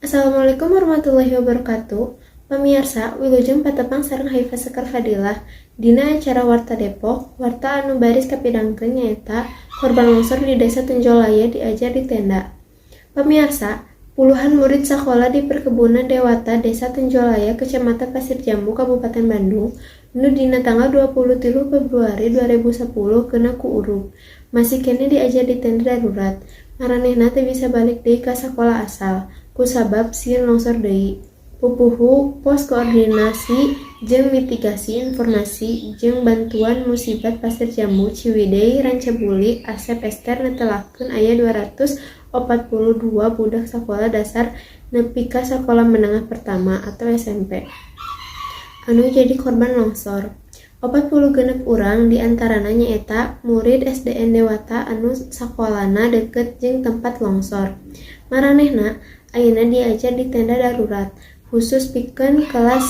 Assalamualaikum warahmatullahi wabarakatuh. Pamiarsa, wilujeng patepang sareng Haifa Sekar Fadilah. Dina acara Warta Depok, warta anu baris kapidangkeun nyaeta korban longsor di Desa Tenjolaya diajar di tenda. Pamiarsa, puluhan murid sakola di Perkebunan Dewata, Desa Tenjolaya, Kecamatan Pasir Jambu, Kabupaten Bandung, nu dina tanggal 23 Februari 2010 kena ku urug, masih keneh diajar di tenda darurat. Maranehna teu bisa balik deui ka sakola asal, kusabab sieun longsor deui. Pupuhu Pos Koordinasi jeung Mitigasi Informasi jeung Bantuan Musibat Pasir Jambu, Ciwidey, Rancabuli, Asep Ester netelakeun aya 242 budak sakola dasar nepi ka sakola menengah pertama atau SMP anu jadi korban longsor. 46 urang di antarana nyaeta murid SDN Dewata anu sakolana deukeut jeung tempat longsor. Maranehna ayeuna diajar di tenda darurat husus pikeun kelas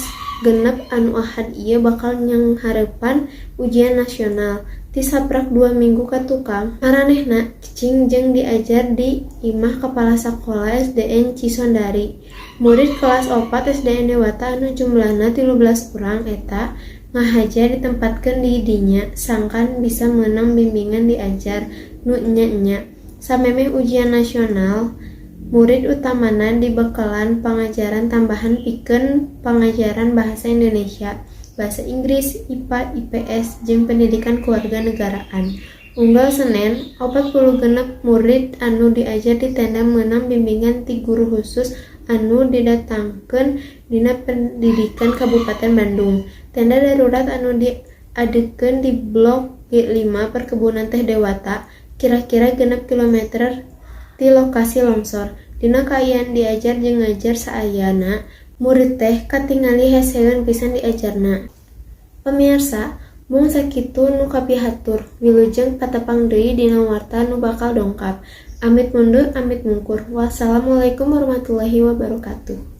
6 anu Ahad ieu bakal nyanghareupan ujian nasional. Ti saprak 2 minggu ka tukang, maranehna cicing jeung diajar di imah kepala sakola SDN Cisondari. Murid kelas 4 SDN Dewata anu jumlahna 13 urang eta ngahaja ditempatkeun di dinya sangkan bisa meunang bimbingan diajar nu enya-enya. Samemeh ujian nasional, murid utamana dibekalan pangajaran tambahan pikeun pangajaran Bahasa Indonesia, Bahasa Inggris, IPA, IPS, jeung pendidikan kewarganegaraan. Unggal Senen, 46 murid anu diajar di tenda meunang bimbingan ti guru husus anu didatangkeun Dina Pendidikan Kabupaten Bandung. Tenda darurat anu diadegkeun di Blok G5 Perkebunan Teh Dewata, kira-kira 6 kilometer ti lokasi longsor. Dina kaayaan diajar jeung ngajar saayana, murid teh katingali heseun pisan diajarna. Pamiarsa, mung sakitu nu kapihatur, wilujeng patepang deui dina warta nu bakal dongkap. Amit mundur, amit mungkur. Wassalamualaikum warahmatullahi wabarakatuh.